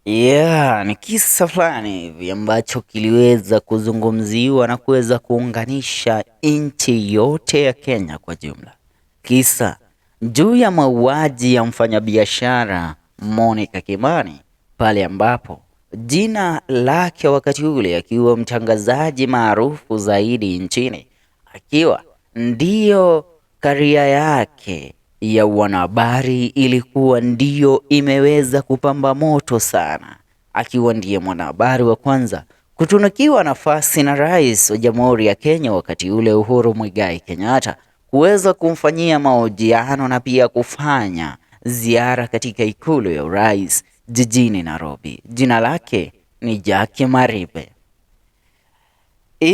Yeah, ni kisa fulani hivi ambacho kiliweza kuzungumziwa na kuweza kuunganisha nchi yote ya Kenya kwa jumla. Kisa juu ya mauaji ya mfanyabiashara Monica Kimani pale ambapo jina lake wakati ule akiwa mtangazaji maarufu zaidi nchini, akiwa ndiyo career yake ya wanahabari ilikuwa ndiyo imeweza kupamba moto sana, akiwa ndiye mwanahabari wa kwanza kutunukiwa nafasi na rais wa Jamhuri ya Kenya wakati ule Uhuru Muigai Kenyatta kuweza kumfanyia mahojiano na pia kufanya ziara katika ikulu ya urais jijini Nairobi. Jina lake ni Jackie Maribe.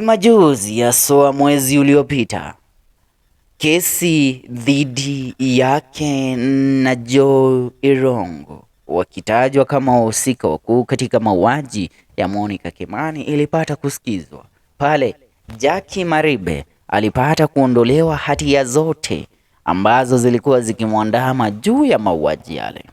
Majuzi haswa mwezi uliopita, kesi dhidi yake na Joe Irungu wakitajwa kama wahusika wakuu katika mauaji ya Monica Kimani ilipata kusikizwa. Pale Jackie Maribe alipata kuondolewa hatia zote ambazo zilikuwa zikimwandama juu ya mauaji yale,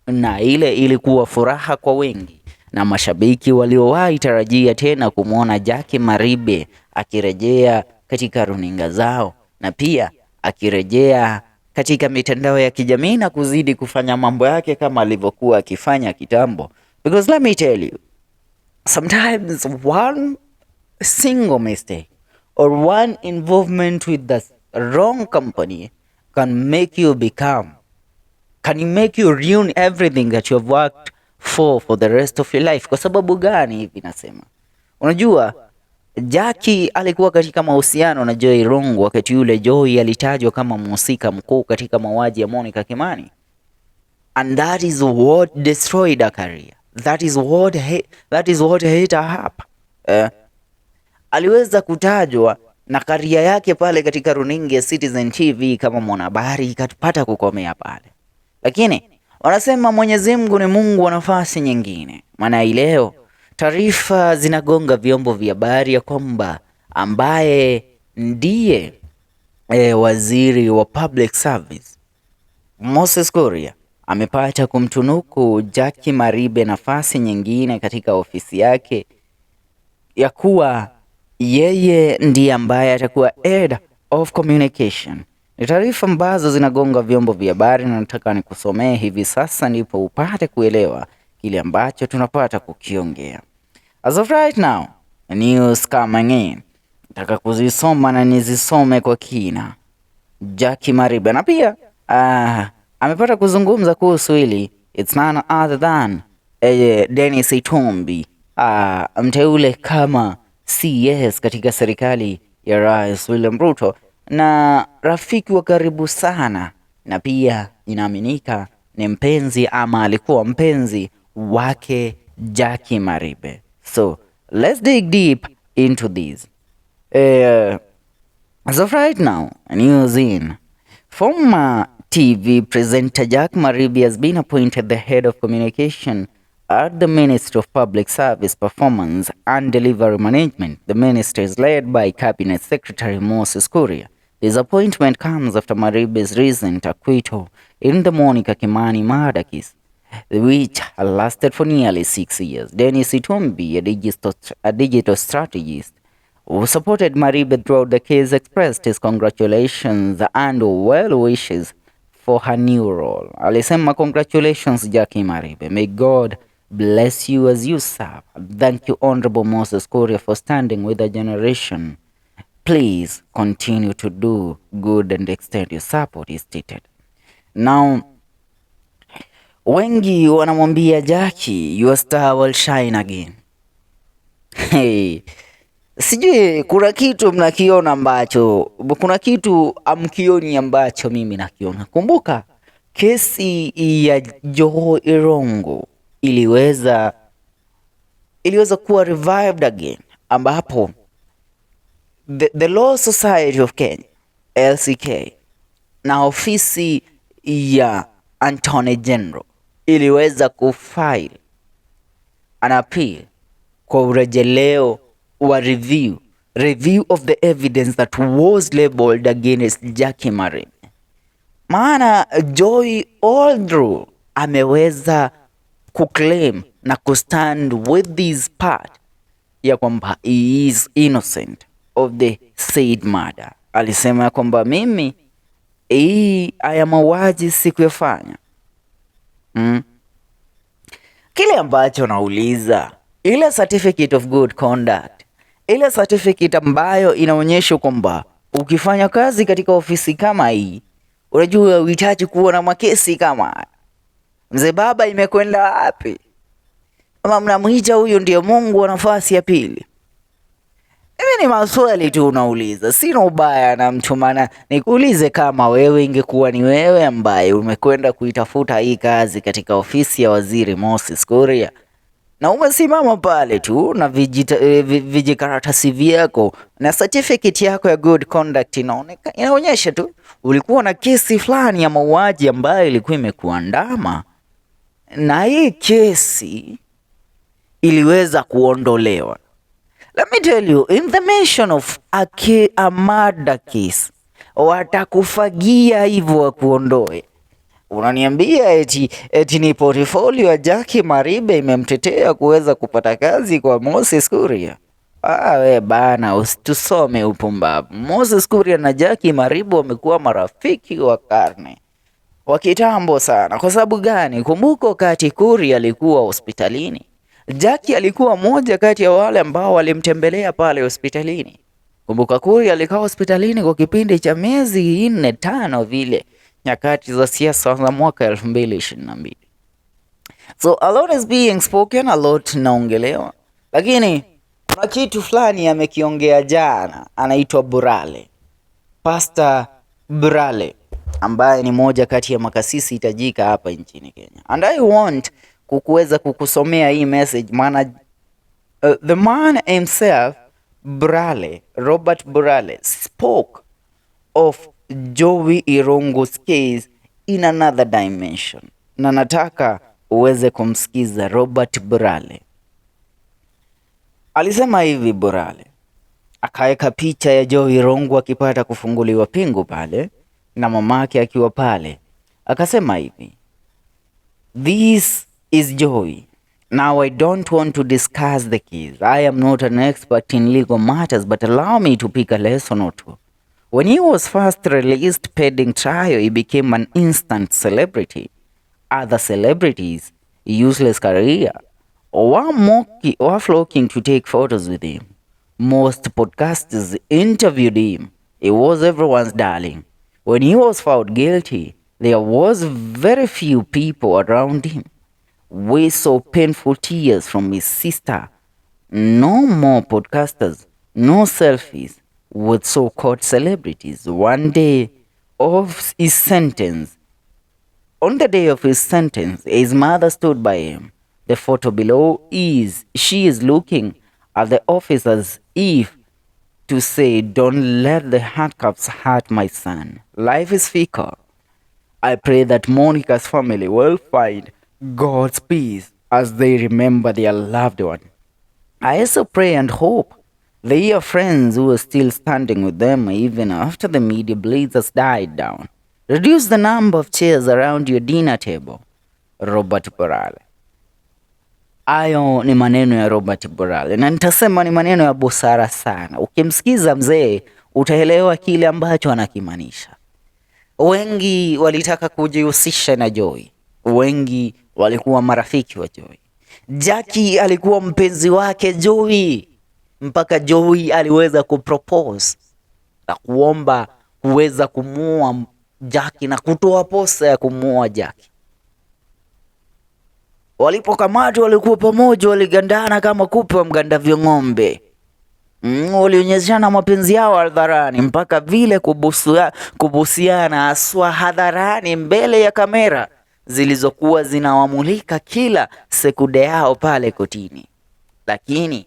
na ile ilikuwa furaha kwa wengi na mashabiki waliowahi tarajia tena kumwona Jackie Maribe akirejea katika runinga zao na pia akirejea katika mitandao ya kijamii na kuzidi kufanya mambo yake kama alivyokuwa akifanya kitambo. Because let me tell you, sometimes one single mistake or one involvement with the wrong company can make you ruin everything that you have worked for the rest of your life. Kwa sababu gani hivi nasema? Unajua, Jackie alikuwa katika mahusiano na Joy Irungu wakati yule Joy alitajwa kama mhusika mkuu katika mauaji ya Monica Kimani. And that is what destroyed her career. That is what hit her up. Aliweza kutajwa na career yake pale katika runinga ya Citizen TV kama mwanahabari ikapata kukomea pale, lakini wanasema Mwenyezi Mungu ni Mungu wa nafasi nyingine. Maana hii leo taarifa zinagonga vyombo vya habari ya kwamba ambaye ndiye waziri wa public service Moses Kuria amepata kumtunuku Jackie Maribe nafasi nyingine katika ofisi yake ya kuwa yeye ndiye ambaye atakuwa head of communication. Ni taarifa ambazo zinagonga vyombo vya habari na nataka nikusomee hivi sasa, ndipo upate kuelewa kile ambacho tunapata kukiongea. As of right now, news coming in. Nataka kuzisoma na nizisome kwa kina. Jackie Maribe na pia amepata kuzungumza kuhusu hili. It's none other than Dennis Itumbi, mteule kama CS katika serikali ya Rais William Ruto na rafiki wa karibu sana, na pia inaaminika ni mpenzi ama alikuwa mpenzi wake Jackie Maribe. So let's dig deep into this. As of right now, news in. Former TV presenter Jack Maribe has been appointed the head of communication at the Ministry of Public Service Performance and Delivery Management. The ministry is led by Cabinet Secretary Moses Kuria. This appointment comes after Maribe's recent acquittal in the Monica Kimani murder case, which lasted for nearly 6 years. Dennis Itumbi, a digital strategist who supported Maribe throughout the case, expressed his congratulations and well wishes for her new role. Alisema, "Congratulations, Jackie Maribe. May God bless you as you serve. Thank you, Honorable Moses Kuria, for standing with the generation. Please continue to do good and extend your support," he stated. Now, wengi wanamwambia Jackie, "Your star will shine again." Hey, sijui kuna kitu mnakiona ambacho kuna kitu amkioni ambacho mimi nakiona. Kumbuka kesi ya Joe Irungu iliweza kuwa revived again, ambapo the Law Society of Kenya, LSK, na ofisi ya Attorney General iliweza kufile an appeal kwa urejeleo wa review of the evidence that was labeled against Jackie Maribe. Maana Joy all through ameweza Kuclaim na kustand with this part ya kwamba he is innocent of the said murder. Alisema ya kwamba mimi hii haya mauaji sikuyafanya. Kile ambacho nauliza, ile certificate of good conduct, ile certificate ambayo inaonyesha kwamba ukifanya kazi katika ofisi kama hii, unajua uhitaji kuwa na makesi kama haya. Mzee baba, imekwenda wapi? Ama mnamwita huyu ndio Mungu wa nafasi ya pili? Mimi ni maswali tu unauliza, sina ubaya na mtu, maana nikuulize, kama wewe ingekuwa ni wewe ambaye umekwenda kuitafuta hii kazi katika ofisi ya Waziri Moses Kuria na umesimama pale tu na vijikaratasi vyako na certificate yako ya good conduct inaoneka, inaonyesha tu ulikuwa na kesi fulani ya mauaji ambayo ilikuwa imekuandama na hii kesi iliweza kuondolewa. Let me tell you, in the mention of a murder case, watakufagia hivyo wakuondoe. Unaniambia eti ni portfolio ya Jackie Maribe imemtetea kuweza kupata kazi kwa Moses Kuria? Ah, we bana, usitusome upumbavu. Moses Kuria na Jackie Maribe wamekuwa marafiki wa karne wa kitambo sana. Kwa sababu gani? Kumbuka wakati Kuria alikuwa hospitalini, Jackie alikuwa moja kati ya wale ambao walimtembelea pale hospitalini. Kumbuka Kuria alikaa hospitalini kwa kipindi cha miezi 4, 5 vile, nyakati za siasa za mwaka 2022. So a lot is being spoken, a lot naongelewa, lakini kuna kitu fulani amekiongea jana, anaitwa Burale, Pastor Burale ambaye ni moja kati ya makasisi hitajika hapa nchini Kenya. And I want kukuweza kukusomea hii message maana the man himself Burale, Robert Burale spoke of Jowie Irungu's case in another dimension, na nataka uweze kumsikiza Robert Burale. Alisema hivi Burale, akaweka picha ya Jowie Irungu akipata kufunguliwa pingu pale na mamake akiwa pale, akasema hivi, "This is Jowie. Now I don't want to discuss the case. I am not an expert in legal matters, but allow me to pick a lesson or two. When he was first released pending trial, he became an instant celebrity. Other celebrities, useless career, were flocking to take photos with him. Most podcasters interviewed him. He was everyone's darling. When he was found guilty, there was very few people around him. We saw painful tears from his sister. No more podcasters, no selfies with so-called celebrities. One day of his sentence, on the day of his sentence, his mother stood by him. The photo below is she is looking at the officers if to say, 'Don't let the handcuffs hurt my son.' Life is fickle. I pray that Monica's family will find God's peace as they remember their loved one. I also pray and hope they are friends who are still standing with them even after the media blitz has died down. Reduce the number of chairs around your dinner table.' Robert Burale." Hayo ni maneno ya Robert Burale na nitasema ni maneno ya busara sana. Ukimsikiza mzee utaelewa kile ambacho anakimaanisha. Wengi walitaka kujihusisha na Jowie, wengi walikuwa marafiki wa Jowie. Jackie alikuwa mpenzi wake Jowie, mpaka Jowie aliweza kupropose na kuomba kuweza kumuoa Jackie na kutoa posa ya kumuoa Jackie. Walipokamatwa walikuwa pamoja, waligandana kama kupe wa mgandavyo ng'ombe. Walionyeshana mapenzi yao hadharani mpaka vile kubusiana haswa hadharani mbele ya kamera zilizokuwa zinawamulika kila sekunde yao pale kotini. Lakini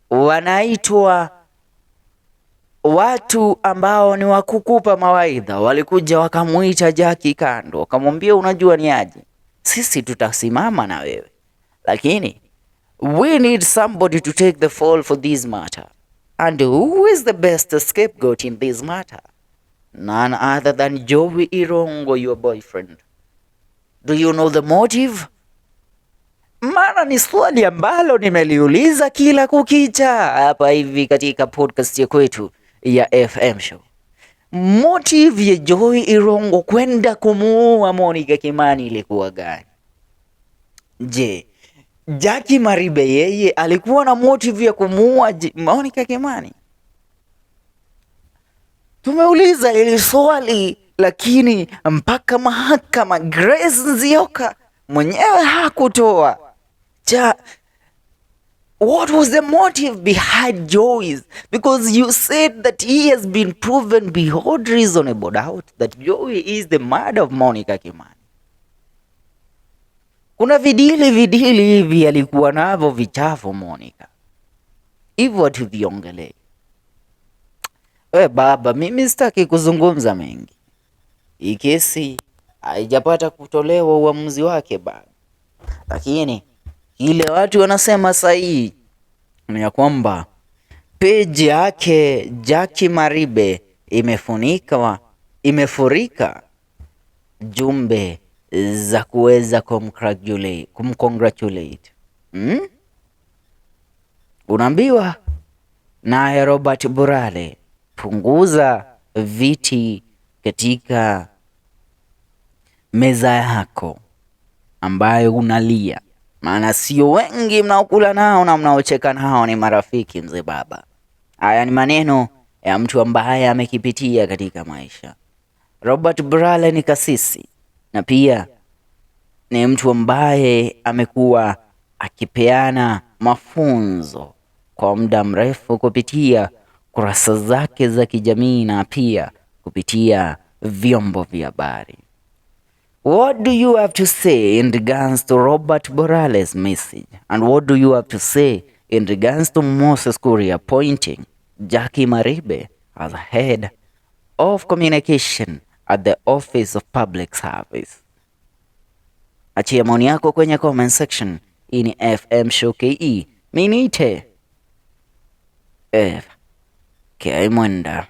wanaitwa watu ambao ni wakukupa mawaidha, walikuja wakamuita Jackie kando, wakamwambia unajua ni aje, sisi tutasimama na wewe, lakini we need somebody to take the fall for this matter. And who is the best scapegoat in this matter? None other than Jowie Irungu, your boyfriend. Do you know the motive? Maana ni swali ambalo nimeliuliza kila kukicha hapa hivi katika podcast ya kwetu ya FM Show. Motive ya Joy Irongo kwenda kumuua Monica Kimani ilikuwa gani? Je, Jackie Maribe yeye alikuwa na motive ya kumuua Monica Kimani? Tumeuliza ili swali lakini mpaka mahakama Grace Nzioka mwenyewe hakutoa cha what was the motive behind Joyce? Because you said that he has been proven beyond reasonable doubt that Joy is the murder of Monica Kimani. Kuna vidili vidili hivi alikuwa navyo vichafu Monica, hivyo hatuviongelee. We baba, mimi sitaki kuzungumza mengi. Hii kesi haijapata kutolewa uamuzi wake bado, lakini ile watu wanasema sahihi ni ya kwamba page yake Jackie Maribe imefunika imefurika jumbe za kuweza kumcongratulate. Unaambiwa naye Robert Burale, punguza viti katika meza yako ambayo unalia, maana sio wengi mnaokula nao na mnaocheka nao ni marafiki. Mzee baba, haya ni maneno ya mtu ambaye amekipitia katika maisha. Robert Burale ni kasisi na pia ni mtu ambaye amekuwa akipeana mafunzo kwa muda mrefu kupitia kurasa zake za kijamii na pia kupitia vyombo vya habari. What do you have to say in regards to Robert Burale's message? And what do you have to say in regards to Moses Kuria appointing Jackie Maribe as head of communication at the Office of Public Service? Achia maoni yako kwenye comment section. Hii ni FM Show KE. Mimi niite F K Mwenda.